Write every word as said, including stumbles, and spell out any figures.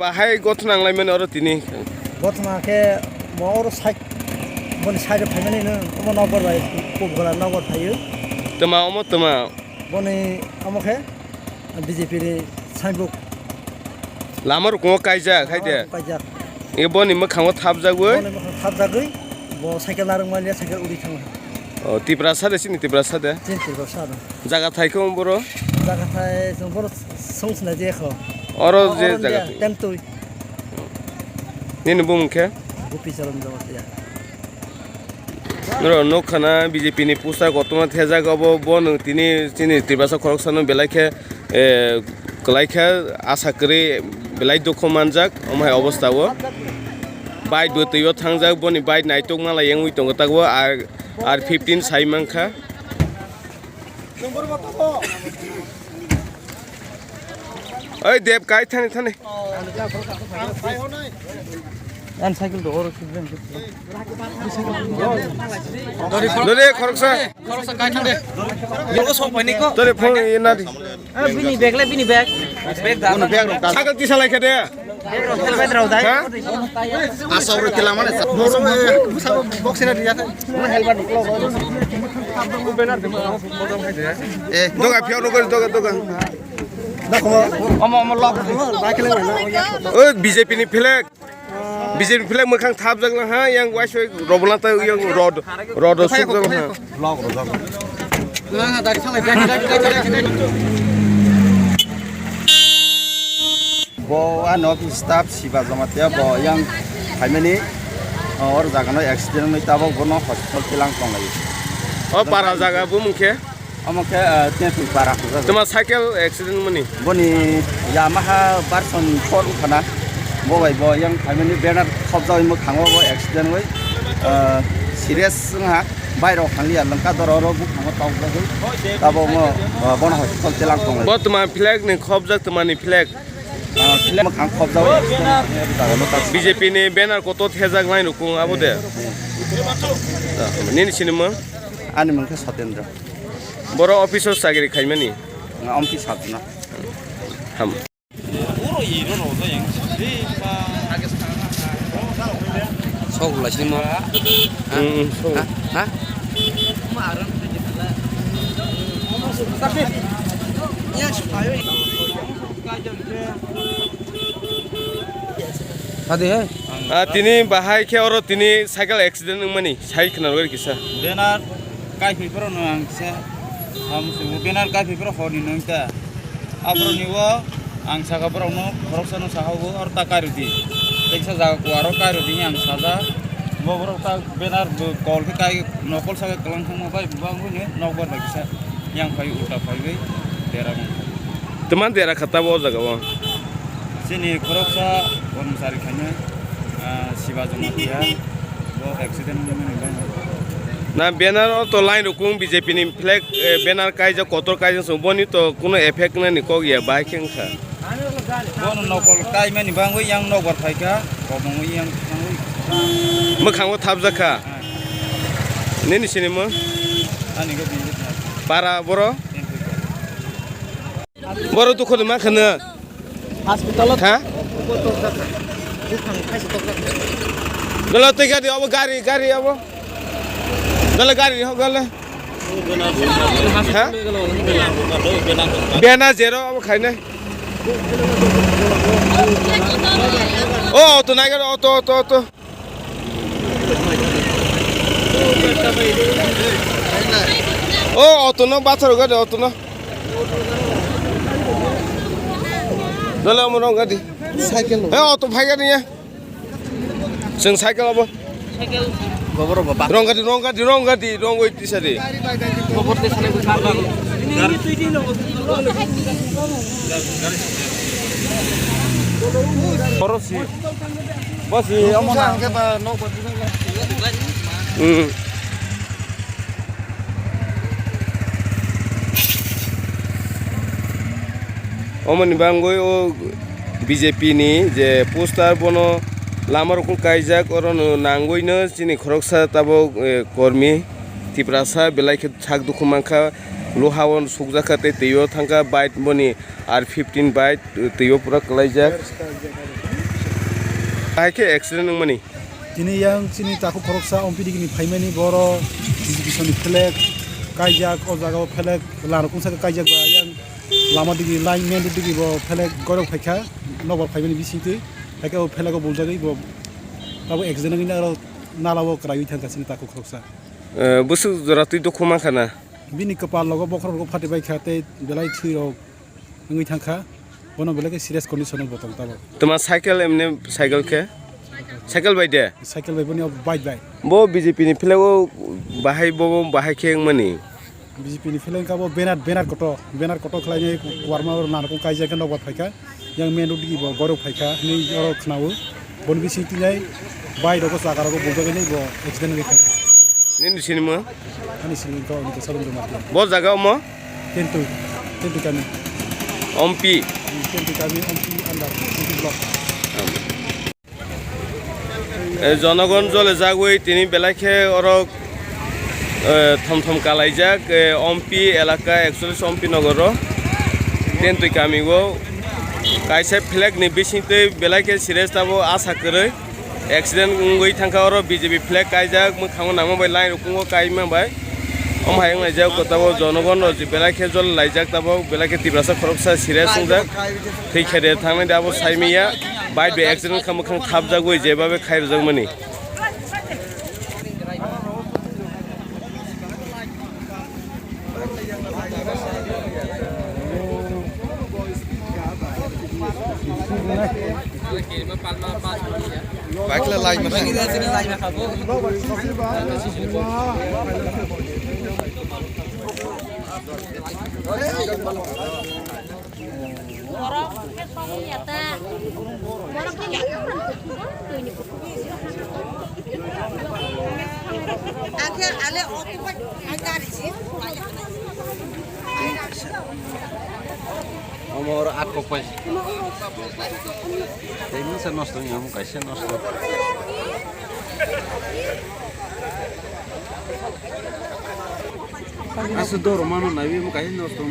Bahai gothna wnglaimani oro tini. Gothna khe mo oro side, boni side o phaimani no, omo nokbar bai, Kubgala nokbar phaio. Tama omo tama. Boni omo khe B J P ni signboard. Lama rukungo kaijak, hai de. Lama rukungo kaijak. E boni mwkhango thapjagwi. Boni mwkhango thapjagwi, bo cycle narwk manya, cycle uri thango. O, Tiprasa de, chini Tiprasa de? Chini Tiprasa de. Jaga thai khe boro? Jaga thai chwng boro song sina je kho. Oro je jaga thai. Temtui. Nini bumung khe? Gopi Charan Jamatia. Noro nukha na B J P ni poster kotorma thejak, obo bono tini chini Tiprasa khoroksano belai khe, eh, kwlai khe asa kwrwi belai dukhu manjak omo hai obostha o. Bike bo twi o thangjak, boni bike naitok malai wngwi tongo, tabuk R, R fifteen sai mankha. Oi Deb, kai thani thani. An cycle do oro siblen. Dore khoroksa. Khoroksa kai thang de. Yogo sok paini ko. Dore phone ye nadi. Ah, bini bag le, bini bag. Bag da. Cycle tisa lai khe de. Bag rok, helmet rok dai. Ha? Asa oro kila mane. Box ina dia. Helmet. Eh, doga phiyok rok, doga, doga. Omo, omo, lock. Oi, B J P ni flag. B J P ni flag mwkhang thapjak na ha, yang waisoi robola ta yang rod, rod o sukjak ha. Lock rojak. Bo ano office staff Siba Jamatia bo yang phaimani, o, or jaga no accident wngwi tabok bono hospital tilang tonglaio. O para jaga bo mungkhe? Omo khe, eh, Tentwi para hwnjak. Tuma cycle accident mani? Boni Yamaha version four wngkha na. Bo bai bo yang phaimani banner khopjagwi mwkhango bo accident wi, eh, serious wngha. Bairok thanglia lwngkha doro oro buphango tokjagwi. Tabok mo, eh, bono hospital tilang tongo. Bo tuma flag ni khopjak, tuma ni flag? Ah, flag mwkhang khopjagwi accident wngkha. B J P ni banner kotor thejak line rukung abo de? Nini sinimung? Ani mung khe Satendra. Boro office o chakri khaimani? Nga ompi sabjuna. Ham. Sok lai sini mo. Ha? Mm, mm, sok. Ha? Ha? Hadi hai. Ah, tini bahai khe oro tini cycle accident wngmani sai khna rwgwi kisa. Banner kai phai phoro no ang kisa. Ham su banner kai phai phoro hor ni nang ta. Abro ni o ang saka borok no khoroksa no saka o oro ta kai rwdi. Teksa jaga kuaro kai rwdi ang saja. Bo borok ta banner bo kol khe kai nokol saka kwlang thangma bai bang bini nokbar bai kisa. Yang phai ulta phaiwi dera mangkha. Twma dera kha tabo o jaga o? Chini khoroksa kormosari khaina, ah, Siba Jamatia, bo accident wngmani bagwi. Na banner o to line rukung B J P ni flag, eh, banner kaijak kotor kaijak song boni to kuno effect nani kok ya bai khe wngkha. Bono nokol kaimani bagwi yang nokbar phaikha, kobongwi yang thangwi. Mwkhango thapjak kha. Ah. Nini sinimung? Ani khe Binjit Nath. Para boro? Binjit Nath. Boro dukhu ni ma khwno? Hospital o. Ha? Buphang khaisa tokjak. Dolo twi gari obo, gari, gari obo. Dolo gari ho gale. Ha? Bena zero obo khaine. O auto nai gari, auto, auto, auto. O auto no bathar gari, auto no. Dole omo wrong gari. Cycle. He auto phai gari ya. Chwng cycle obo. Cycle. Gobor obo ba. Wrong gari, wrong gari, wrong gari, wrong way tisari. Gobor tisari. Khorosi. Bosi, omo na. Ang khe ba nok ba. Hmm. Omoni bangwi o B J P ni je poster bono lama rokong kaijak, orono nangwi no chini khoroksa tabok, eh, kormi Tiprasa belai khe sak dukhu mankha. Luha o sukjak kha tei twi o thang kha bike boni R fifteen bike twi o pura kwlaijak. Bahai khe accident wngmani. Tini yang chini takhuk khoroksa Ompi digini phaimani boro B J P soni flag kaijak, o jaga o flag lano kungsa khe kaijak ba yang lama digi line main road digi bo flag gorok phaikha nokbar phaimani bisingtwi, haikhe o flag o buljagwi bo abo accident wngwi aro nala o kwraiwi thangkha chini takhuk khoroksa. Eh, bwswk jora twi dukhu mankha na? Bini kwpal logo bokhorok rok phati bai kha tei belai thwi rok wngwi thang kha. Bono belai khe serious condition o bo tong tabok. Tuma cycle emne cycle khe? Cycle bai de? Cycle bai boni o bike bai. Bo B J P ni flag o bahai bo bahai khe wngmani? B J P ni flag ka bo banner, banner kotor, banner kotor khlai nai kuwarma o nana kung kaijak khe nokbar phai kha. Yang main road digi bo gorok phai kha hinwi oro khna o. Boni bising twi nai bike rok o chaka rok o buljak nai bo accident wngwi thang kha. Nini sinimo? Ani sini ko ni ko sabun joma. Bo jaga omo? Tentu, Tentu kami. Ompi. Tentu kami Ompi andar, Ompi block. Eh, jonogon jole jagwi tini belai khe oro, eh, thom thom kalaijak, eh, Ompi elaka, actually Ompi nogoro. Tentu kami o kaisa flag ni bising twi belai khe serious tabo asa kwrwi. Accident wngwi thangkha oro B J P flag kaijak mwkhango nangma bai line rukungo kaima bai. Omo hai wnglaijak kotabo jonogon rok je belai khe jol laijak tabok belai khe Tiprasa khoroksa serious wngjak. Thwi khe de thangnai de abo saimaya. Bike bai accident wngkha mwkhang thapjagwi jebabe khai rwjakmani. Bike la lai masa. Omo oro aat kok pai. Tei mungsa nosto wngya, omo kaisa nosto. Aswk doro mano naiwi omo kaisa nosto.